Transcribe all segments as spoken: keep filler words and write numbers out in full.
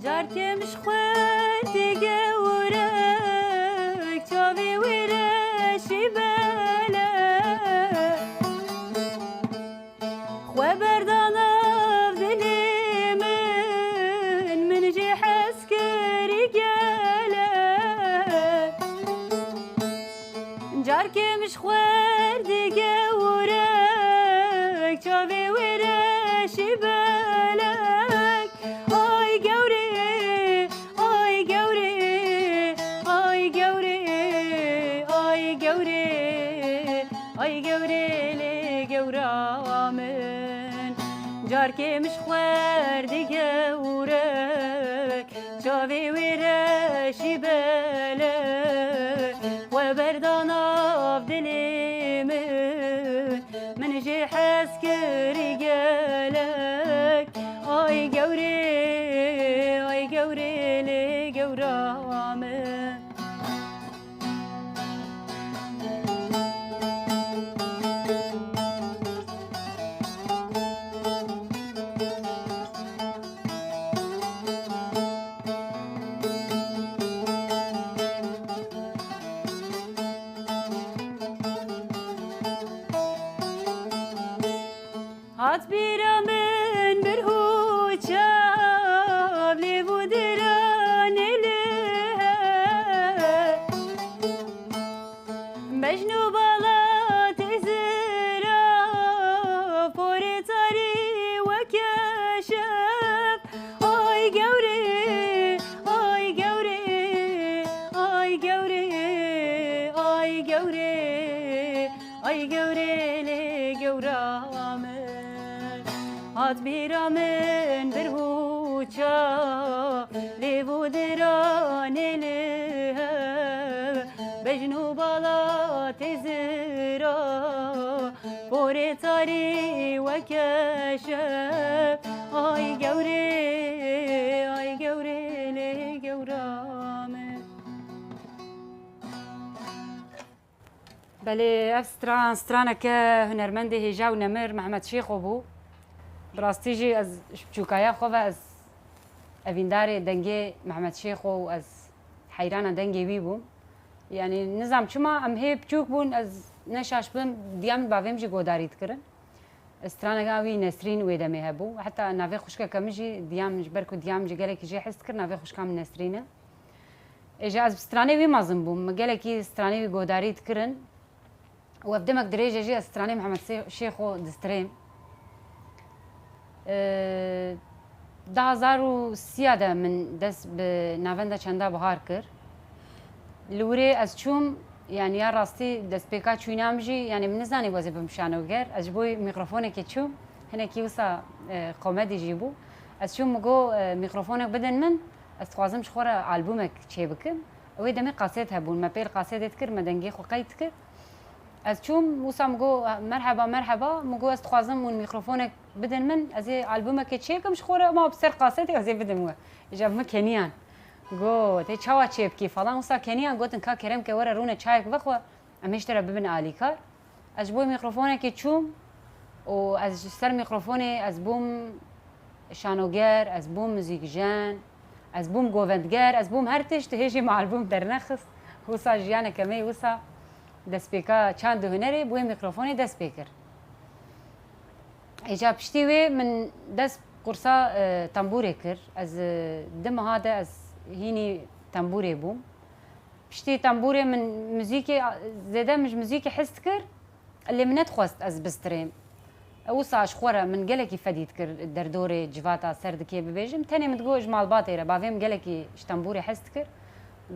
Carkê min ji xwe digewrek, çavê wê reşî belek. Xwe berda nav dilê min, min jê hez kirî gelek. Carkê min ji xwe digewrek, çavê wê reşî belek. Ay gewrê, ay gewrê, ay gewrê, ay gewrê, ay gewrê lê gewra min. Carkê min ji xwe digewrek, çavê wê reşî belek. Xwe berda nav dilê min, min jê hez kirî gelek. Ay gewrê, ay gewrê lê gewra min. Hat bîra min bir û çav, lêv û diranê li hev. Mecnû bala tê zira, porê tarî weke şev. Ay gewrê, ay gewrê, ay gewrê, ay gewrê, ay gewrê lê gewra min. Hat bîra min bir û çav, lêv û diranê li hev. Bejn û bala tê zira, porê tarî weke şev. Ay gewrê, ay gewrê lê gewra min. Belê, ev stran, straneke hunermendê hêja û nemir Mehmet Şêxo bû. Bi rastî jî ez ji biçûkaya xwe ve ez evîndarê dengê Mehmet Şêxo û ez heyrana dengê wî bûm. Yanî nizam çima em hê biçûk bûn, ez ne şaş bim, diya min bavê min jî godarî dikirin. Straneka wî Nesrîn wê demê hebû. Heta navê xwişkeke min jî, diya min, ji ber ku diya min jî gelekî jê hez dikir, navê xwişka min Nesrîn e. Êja ez bi stranê wî mezin bûm. Min gelekî stranê wî godarî dikirin. Û ev demek dirêj e jî ez stranê Mihemed Sê-, Şêxo distirêm. Ee, du hazar û sîya de min dest bi navenda Çenda Bihar kir. Li wirê ez çûm, yanî ya rastî destpêka çûyîna min jî, yanî min nizanî wezê bim şanoger. Ez ji bo mîkrofonekê çûm, hinekî wisa, e, komedî jî bû. Ez çûm, min got, e, mîkrofonek bidin min, ez dixwazim ji xwe re albûmek çêbikim. Ew ê demê kasêt hebûn, me pêl kasêtê dikir, me dengê xwe qeyd dikir. Ez çûm, wisa min got, merheba, merheba, min got, ez dixwazim hûn mîkrofonek bidin min, ez ê albûmekê çêkim ji xwe re, ma bi ser kasêtê ez ê bidim we. Îja min keniyan. Got, tê çawa çêbikî falan, wisa keniyan gotin, ka kerem ke were rûne çayek vexwe, em ê ji te re bibin alîkar. Ez ji bo mîkrofonekê çûm û ez ji ser mîkrofonê ez bûm şanoger, ez bûm muzîkjen, ez bûm govendger, ez bûm her tişt, hê jî me albûm dernexist. Wisa jiyaneke me yê wisa destpêka çand û hunerê bi wê mîkrofonê dest pê kir. Îca piştî wê min dest qursa, e, tembûrê kir. Ez, e, di meha de ez hînî tembûrê bûm. Piştî tembûrê min muzîkê, zêde min ji muzîkê hez dikir, lê min nedixwest ez bistirêm. Wisa ji xwe re min gelekî fedî dikir derdorê civata ser dikê bibêjim. Tenê min digot ji malbatê re, bavê min gelekî ji tembûrê hez dikir.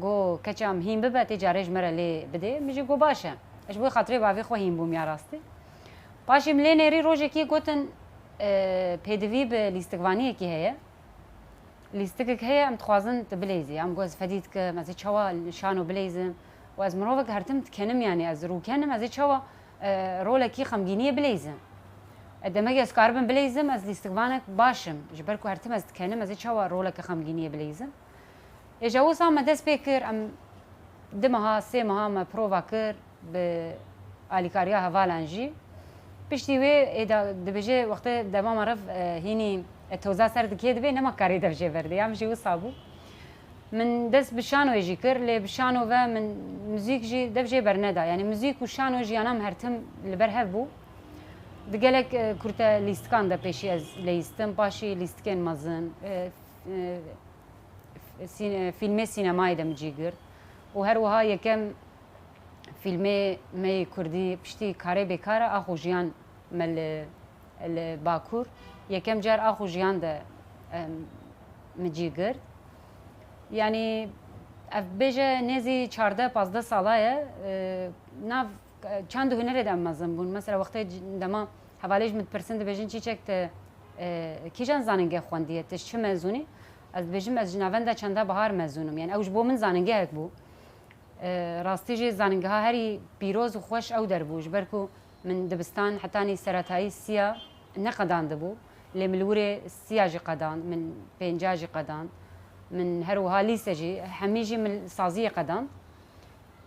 Got, keça min hîn bibe, tê carê ji me re lê bidê. Min jî got, baş e. Ez ji bo xatirê bavê xwe hîn bûm ya rastî. Paşê min lê nêrî rojekî gotin, e, pêdivî bi lîstikvaniyekî heye. Lîstikek heye, em dixwazin tu bileyzî. Em got, ez fedî dikim, ez ê çawa şano bileyzim? Û ez mirovek hertim dikenim, yanî ez rûken im, ez ê çawa, e, rolekî xemgîniyê bileyzim? E, demek ez karibim bileyzim, ez lîstikvanek baş im. Ji ber ku hertim ez dikenim, ez ê çawa roleke xemgîniyê bileyzim? Êja wisa me dest pê kir, em di meha, sê meha me prova kir bi alîkariya hevalan jî. Piştî wê êda dibêje wextê dema me rev, e, hînî E, toza ser dikê dibe, nema karê dev jê berde. Ya min jî wisa bû. Min dest bi şanoyê jî kir, lê bi şano ve min muzîk jî dev jê berneda. Yanî muzîk û şano jiyana min her tim li ber hev bû. Di gelek, e, kurte lîstikan de pêşî ez leyîstim, paşî lîstikên mezin, e, e, sîne-, fîlmê sînemayê de min cî girt. Û her wiha yekem fîlmê me yê kurdî piştî karê bêkara Ax û Jiyan me li, li Bakur yekem car Ax û Jiyan de, em, min cî girt. Yanî ev bêje nêzî çardeh pazdeh sala ye, e, nav, e, çand û hunerê de em mezin bûn. Mesela wextê c-, dema hevalê ji min dipirsin dibêjin, Çîçek, tu, e, kîjan zanîngeh xwendiye, tu ji çi mezûn î? Ez dibêjim, ez ji Navenda Çanda Bahar mezûn im. Yanî ew ji bo min zanîngehek bû. E, rastî jî zanîngeha herî pîroz û xweş ew der bû, ji ber ku min dibistan hetanî seretayî siya neqedandibû, lê min li wirê siya jî qedand, min pênca jî qedand, min her wiha lîse jî, hemî jî min saziyê qedand.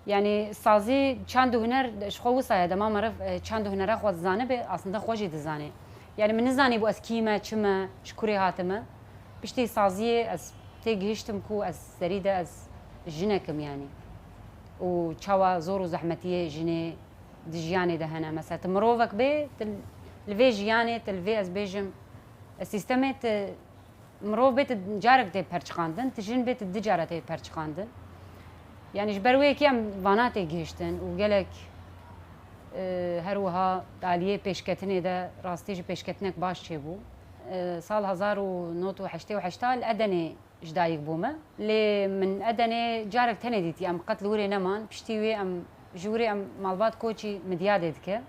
Yanî sazî, çand û huner ji xwe wisa ye, dema meriv, e, çand û hunera xwe dizanibe, aslında xwe jî dizanê. Yanî min nizanîbû ez kî me, çi me, ji kurê hatime. Piştî saziyê ez têgihiştim ku ez serî de ez jinek im yanî. Û çawa zor û zehmetiyê jinê di jiyanê de hene. Mesela tu mirovek bê, tu li vê jiyanê, tu li vê ez bêjim, e, sîstemê tu mirov bê tu carek tê perçiqandin, tu jin bê tu du cara tê perçiqandin. Yanî ji ber wê yekê em vana tê gihiştin û gelek, e, her wiha di aliyê pêşketinê de rastî jî pêşketinek baş çêbû. E, sal hezar û nod û heştê û heşta li Edenê ji dayik bûme. Lê min Edenê carek tenê dîtî, em qet li wirê neman. Piştî wê em ji wirê em malbat koçî Midyadê dike.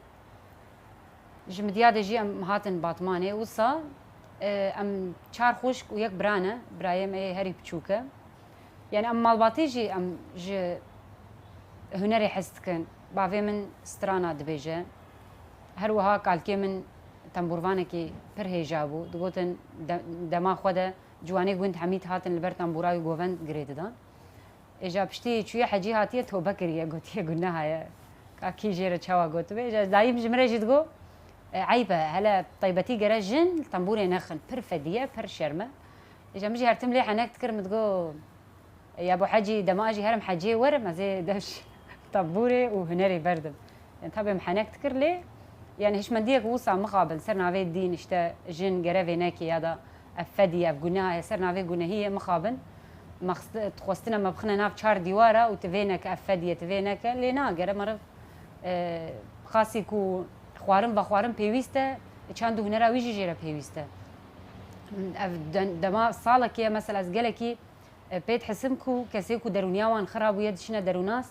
Ji Midyadê jî em hatin Batmanê. Wisa, e, em çar xwişk û yek bira ne. Birayê me yê herî biçûk e. Yanî em malbatî jî em ji hunerê hez dikin. Bavê min strana dibêje. Her wiha kalkê min tembûrvanekî pir hêja bû. Digotin de-, dema xwe de ciwanê gund hemî dihatin li ber tembûra wî govend girê didan. Êja piştî çûye hecî hatiye tobe kiriye, gotiye guneha ye. Ka kî jê re çawa gotibe? Êja dayîm ji min re jî digo, e, eyb e, hele taybetî gere jin li tembûrê nexin. Pir fedî ye, pir şerm e. Êja min jî her tim lê henek dikir, min digo, "Ya bo hecî, dema ez jî herim heciyê werim, ez ê dev ji tembûrê û hunerê berdim." Yani tabê em henek dikir lê, yani hişmendiyek wisa mixabin ser navê dîn, işte jin gere vê neke ya da ev fedî, ev guneha ye, ser navê gunehî ye mixabin. Me xist-, dixwestine me bixine nav çar dîwara û tu vê neke, ev fedî ye, tu vê neke. Lê na, gere meriv, e, xasî ku xwarin vexwarin pêwîst e, çand û hunera wî jî jê re pêwîst e. Ev den-, dema salekê ye, mesela ez gelekî E, pê dihisim ku kesê ku derûniya wan xira bûye diçine derûnas,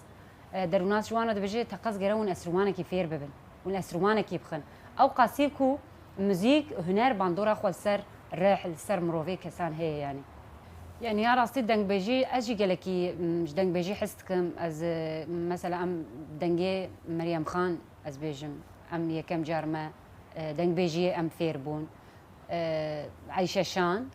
e, derûnas ji wan re dibêje, teqez gere hûn enstrûmanekî fêr bibin, hûn enstrûmanekî bixin. Ew qasî ku muzîk, huner bandora xwe li ser rih, li ser mirovê kesan heye yanî. Yanî ya rastî dengbêjî, ez jî gelekî, m, ji dengbêjî hez dikim. Ez, e, mesela em dengê Meryem Xan, ez bêjim, em yekem car me, e, dengbêjiyê em fêr bûn. E, Eyşe Şan.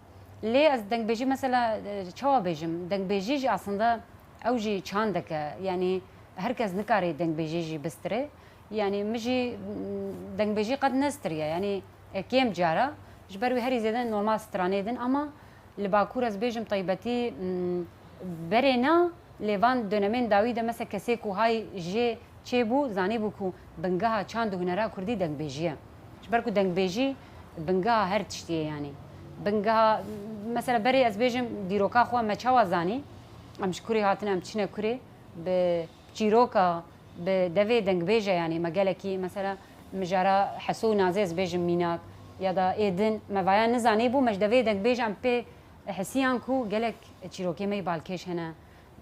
Lê ez dengbêjî mesela, e, çawa bêjim? Dengbêjî jî aslında ew jî çandek e. Yanî her kes nikare dengbêjî jî bistire. Yanî min jî, m, dengbêjî qet nestiriye. Yanî, e, kêm cara. Ji ber wê herî zêde normal stranê din ama li Bakur ez bêjim taybetî, m, berê na, lê van dönemên dawî de mesela kesê ku hay jê çêbû, zanîbû ku bingeha çand û hunera kurdî dengbêjî ye. Ji ber ku dengbêjî bingeha her tiştî ye yanî. Bingeha, mesela berê ez bêjim dîroka xwe me çawa zanî? Em ji kurê hatine, em çine kurê, bi çîroka, bi devê dengbêje yanî me gelekî, mesela mijara Heso û Nazê ez bêjim mînak, ya da ê din me vaya nizanîbû, me ji devê dengbêje em pê hisiyan ku gelek çîrokê me yê balkêş hene.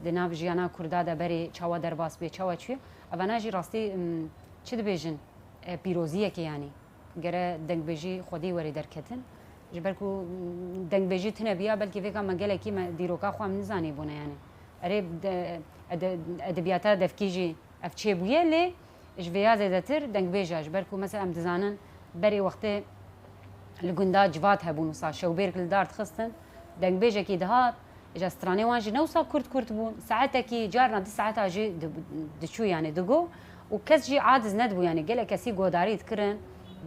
Di nav jiyana Kurda de berê çawa derbas bûye, çawa çûye. Evana jî rastî, m, çi dibêjin, e, pîroziyekê yanî. Gere dengbêjî xwedî were derketin. Ji ber ku, m, dengbêjî tune biya, belkî vêka me gelekî me dîroka xwe em nizanîbûne yanî. Erê, de-, ede-, edebiyata devkî jî ev çêbûye, lê ji vêya zêdetir dengbêja, ji ber ku mesela em dizanin berê wextê li gunda civat hebûn, wisa şewbêrk li dar dixistin, dengbêjekî dihat, îja stranê wan jî ne wisa kurt kurt bûn, saetekî carna du saeta jî di-, diçû, yanî digo û kes jî aciz nedibû, yanî gelek kesî godarî dikirin.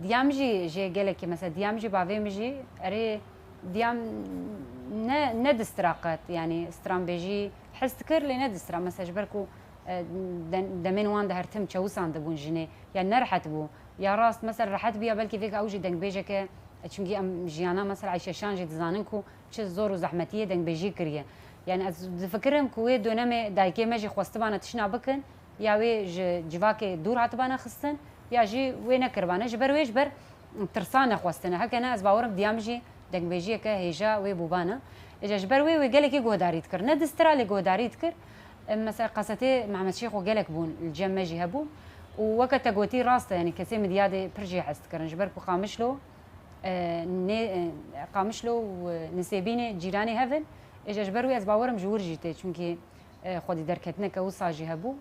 Diya min jî jê gelekî, mesela diya min jî bavê min jî, erê, Diyam ne, nedistira qet, yanî stranbêjî hez dikir, lê nedistira. Mesela ji ber ku, e, de-, demên wan de her tim çewisan dibûn jinê, ya nerehet bû. Ya rast, mesela rehet bû, ya belkî vêka ew jî dengbêjeke, e, çimkî em jiyana mesela Eyşe Şan jî dizanin ku çi zor û zehmetiyê dengbêjî kiriye. Yanî ez difikirim ku wê dönemê dayikê me jî xwestibane tiştna bikin, ya wê ji civakê dûr hatibane xistin, ya jî wê nekiribane. Ji ber wê, ji ber tirsa nexwestine. Heke ne, ez bawerim diyam jî dengbêjiyeke hêja wê bûbane. Îca ji ber wê, wê gelekî guhdarî dikir. Ne distira lê guhdarî dikir. Em, mesela qesetê Mehmet Şêxo gelek bûn, li cem me jî hebûn. Û weke te gotî rast e, yanî kesê min diyadê pir jê hez dikirin. Ji ber ku Qamişlo, e, nê, e, Qamişlo û, e, Nisêbînê cîranê hev in. Îca ji ber wê ez bawerim ji wir jî tê. Çimkî, e, xwedî derketineke wisa jî hebû.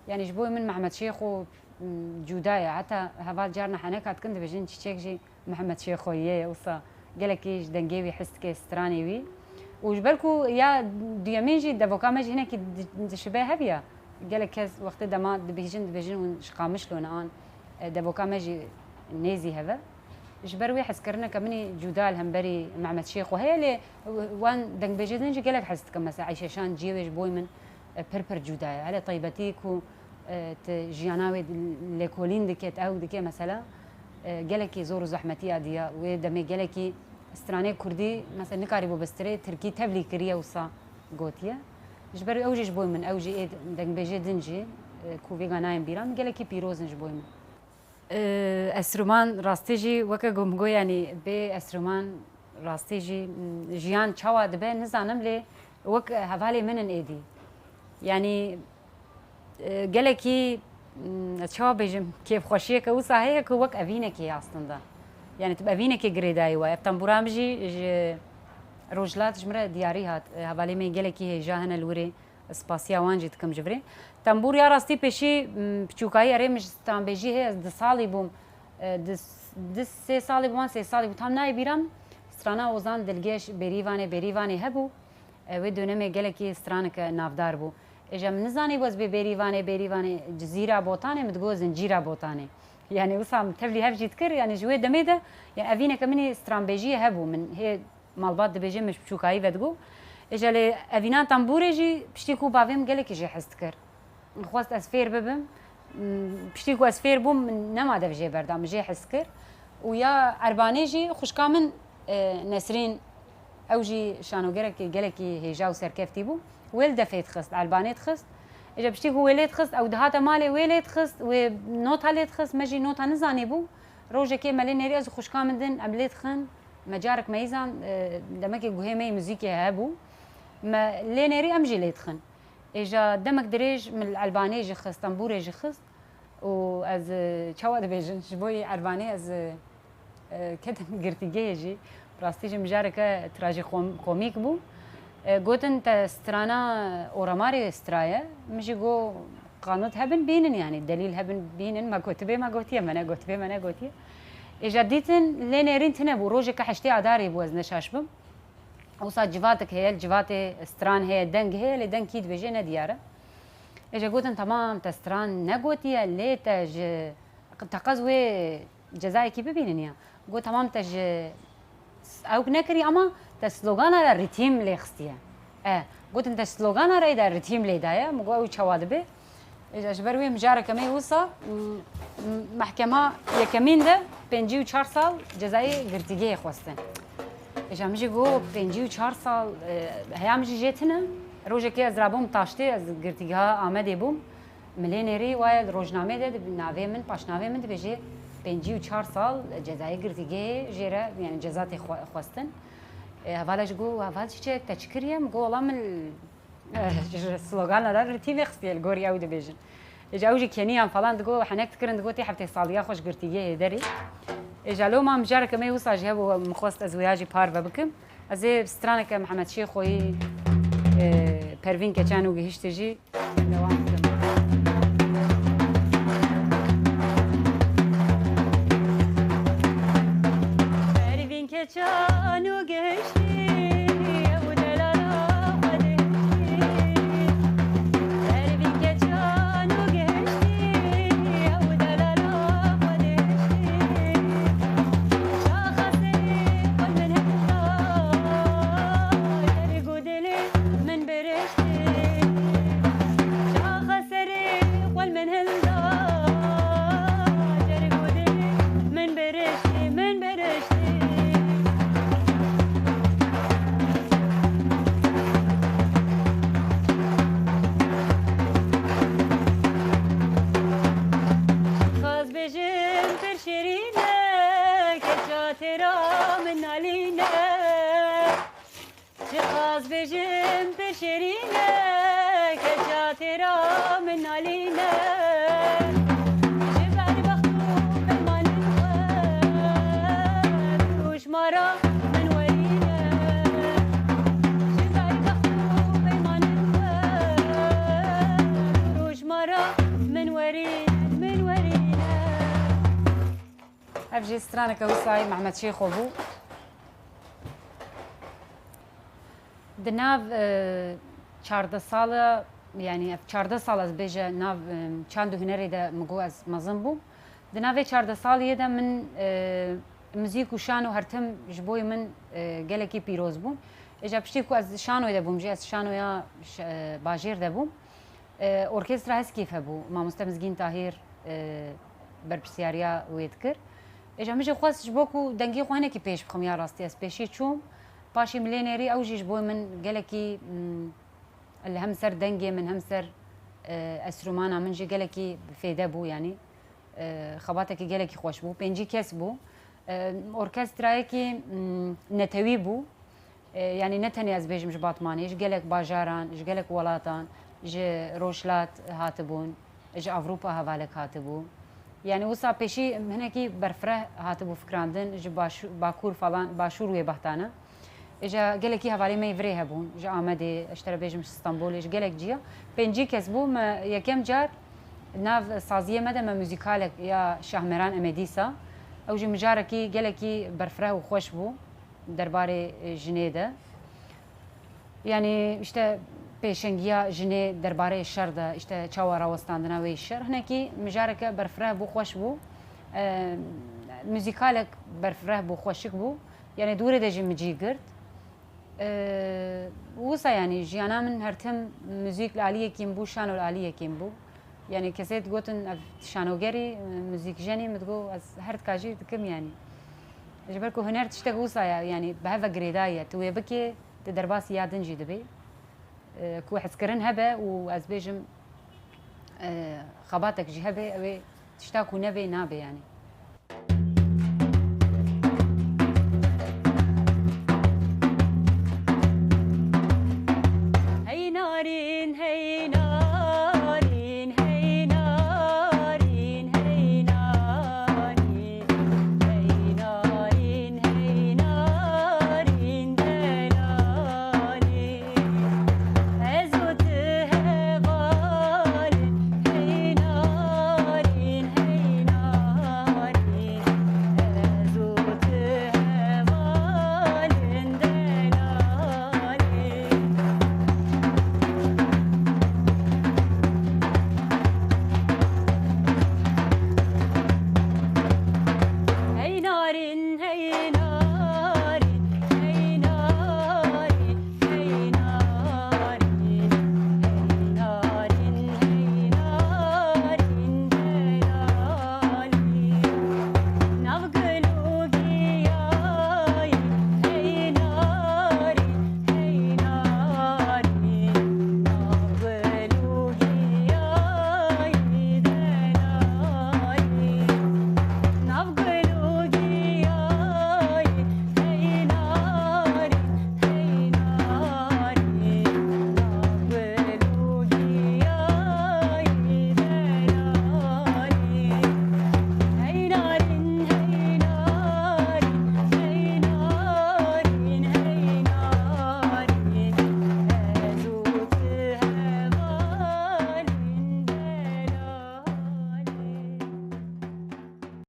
Yanî ji bo min Mehmet Şêxo, m, cuda ye. Heta heval carna heneka dikin dibêjin çîçek jî Mehmet Şêxoyê ye, wisa gelekî ji dengê wî hez dike, stranê wî. Û ji ber ku ya duyemîn jî devoka me jî hinekî di-, dişibe hev ya. Gelek kes wextê dema dibêjin, dibêjin hûn ji Qamişlo ne an, e, devoka me jî nêzî hev e. Ji ber wê hezkirineke min î cuda li hemberî Mehmet Şêxo heye, lê wan dengbêjê din jî gelek hez dikim. Mesela Eyşe Şan ciyê wê ji bo min, e, pir pir cuda ye. Hele taybetî ku, e, tu jiyana wê lêkolîn dike, tu ew dike mesela, e, gelekî zor û zehmetiya diya. Wê demê gelekî stranê kurdî mesela nikarîbû bi strê tirkî tevlî kiriye wisa gotiye. Ji ber ew jî ji bo min, ew jî ê dengbêjê din jî, e, ku vêga nayên bîra min, gelekî pîroz in ji bo min. E, enstrûman rastî jî weke ku min got, yanî bê enstrûman rastî jî, m, jiyan çawa dibe nizanim, lê wek hevalê min in êdî. Yanî, e, gelekî, m, ez çawa bêjim, kêfxweşiyeke wisa heye ku wek evînekê ye aslında. Yanî tu bi evînekê girêdayî we. Ev tembûra min jî ji Rojhilat ji min re diyarî hat. E, hevalê me gelekî hêja hene li wirê. Spasiya wan jî dikim ji virê. Tembûr ya rastî pêşî, m, piçûkayî erê min ji stranbêjî heye, ez du salî bûm. E, du, du sê salî bûm, an sê salî bû, tam nayê bîra min. Strana Ozan Dilgeş Bêrîvanê, Bêrîvanê hebû. E, wê dönemê gelekî straneke navdar bû. Êja min nizanî bû ez bê Bêrîvanê, Bêrîvanê Cizîra Botanê, min digot Zincîra Botanê. Yanî wisa min tevlî hev jî dikir, yanî ji wê demê de, ya evîneke min î stranbêjiyê hebû. Min hê malbat dibêje, min ji piçûkayî ve digot. Êja lê evînan tembûrê jî piştî ku bavê min gelekî jê hez dikir. Min xwest ez fêr bibim. M, piştî ku ez fêr bûm, min nema dev jê berda, min jê hez kir. Û ya erbanê jî xwişka min, e, Nesrîn, ew jî şanogerekî gelekî hêja û serkeftî bû. Wê li defê dixist, erbanê dixist. Êja piştî ku wê lê dixist, ew dihate malê wê lê dixist, wê nota lê dixist, me jî nota nizanîbû. Rojekê me lê nêrî, ez û xwişka min din, em lê dixin. Me carek meyîzan, e, demekê guhê me yê muzîkê hebû. Me lê nêrî, em jî lê dixin. Êja demek dirêj min li elbanê jî xist, tembûrê jî xist û ez, e, çawa dibêjin, ji bo yê elbanê ez, e, e, ketim girtîgehê jî. Rastî jî mijareke trajîkom-, komîk bû. E, gotin te strana Oramarê straye. Min jî got, qanût hebin bînin, yanî delîl hebin bînin. Me gotibê me gotiye, me negotibe me negotiye. Êja dîtin lê nêrîn tune bû. Rojeke heştê Adarê bû, ez neşaş bim. Wisa civatek heye, li civatê stran heye, deng heye, lê deng kî dibêje nediyar e. Êja gotin, temam, te stran negotiye, lê te ji teqez wê cezayekî bibînin ya. Got, temam, te ji ew nekirî, ama te slogana re rîtîm lê xistiye. E, gotin, te slogana re de rîtîm lê daye. Min got, ew çawa dibe? Êja ji ber wê mijareke me wisa, m, m, mehkema yekemîn de pêncî û çar sal cezayê girtîgehê xwestin. Êja min jî got, pêncî û çar sal, e, heya min jî jê tune. Rojekê ez rabûm taştê, ez girtîgeha Amedê bûm. Min lê nêrî, waye li rojnamê de, di navê min, paşnavê min dibêje, pêncî û çar sal cezayê girtîgehê jê re, yanî ceza tê xwe-, xwestin. E, hevala jî got, heval Çîçek, te çi kiriye? Min got, wela min, e, ji slogana re rîtîmê xistiye, li gorî ew dibêjin. Êja ew jî keniyan falan digot, henek dikirin, digot, tê heftê saliya xwe ji girtîgehê derê. Êja loma mijareke me wisa jî hebû, min xwest ez wêya jî parve bikim. Ez ê straneke Mihemed Şêxoyî, e, Pervîn Keçan û Gihiştê jî dewam bikim. Pervîn Keçan û Gihiştî, ew delala xwe dihiştî. Pervîn Keçan û Gihiştî, ew delala xwe dihiştî. Şaxa serê xwe min hemû da. Pir şêrîn e, keça têra min nalîne. Ji ber bext û fermanên we, rûj ma ra min werîne. Ji ber bext û fermanên we, rûj ma ra min werîne, min werîne. Ev jî straneke wisa yê Mehmet Şêxo bû. Di nav, e, çardeh sala, yanî ev çardeh sal ez bêje nav, e, çand û hunerê de min got ez mezin bûm. Di nav vê çardeh saliyê de min, e, muzîk û şano her tim ji bo min, e, gelekî pîroz bûn. Îja piştî ku ez şanoyê de bûm jî, ez şanoya ş-, e, bajêr de bûm. E, orkestra Heskîf hebû. Mamoste Mizgîn Tahîr, e, berpirsiyariya wê dikir. Îja min jî xwest ji bo ku dengê xwe hinekî pêş bixim ya rastî. Ez pêşî çûm. Paşê min lê nêrî, ew jî ji bo min gelekî, mm, li hem ser dengê min, hem ser, e, enstrûmana min jî gelekî fêde bû, yanî, e, xebatekî gelekî xweş bû. Pêncî kes bû. E, orkestrayekî, mm, netewî bû. E, yanî ne tenê ez bêjim ji Batmanê, ji gelek bajaran, ji gelek welatan, ji Rojhilat hatibûn, ji Ewropa hevalek hatibû. Yanî wisa pêşî hinekî berfireh hatibû fikrandin, ji başû-, Bakur falan, Başûr wê behtane. Îja gelekî hevalê me yê virê hebûn, ji Amedê, ez ji te re bêjim ji Stenbolê, ji gelek ciya. Pêncî kes bû, me yekem car nav saziyê me de me muzîkalek ya Şahmeran Emedîsa. Ew jî mijarekî gelekî berfireh û xweş bû derbarê, e, jinê de. Yanî, işte, pêşengiya jinê derbarê şer de, işte, çawa rawestandina wê şer. Hinekî mijareke berfireh bû, xweş bû. E, muzîkalek berfireh bû, xweşik bû. Yanî, dûrê de jî min cî girt. E, wisa, yanî, jiyana min her tim muzîk li aliyekî min bû, şano li aliyekî min bû. Yanî kesê digotin, "Ev şanogerî, muzîkjenî?" Min digot, "Ez her tika jî dikim, yanî." Ji ber ku huner tiştek wisa ye, yanî bi hev ve girêdayî ye. Tu wê bikê, tu derbasî ya din jî dibê. E, ku hezkirin hebe û ez bêjim, e, xebatek jî hebe, ew ê tişta ku nebê, nabê, yanî.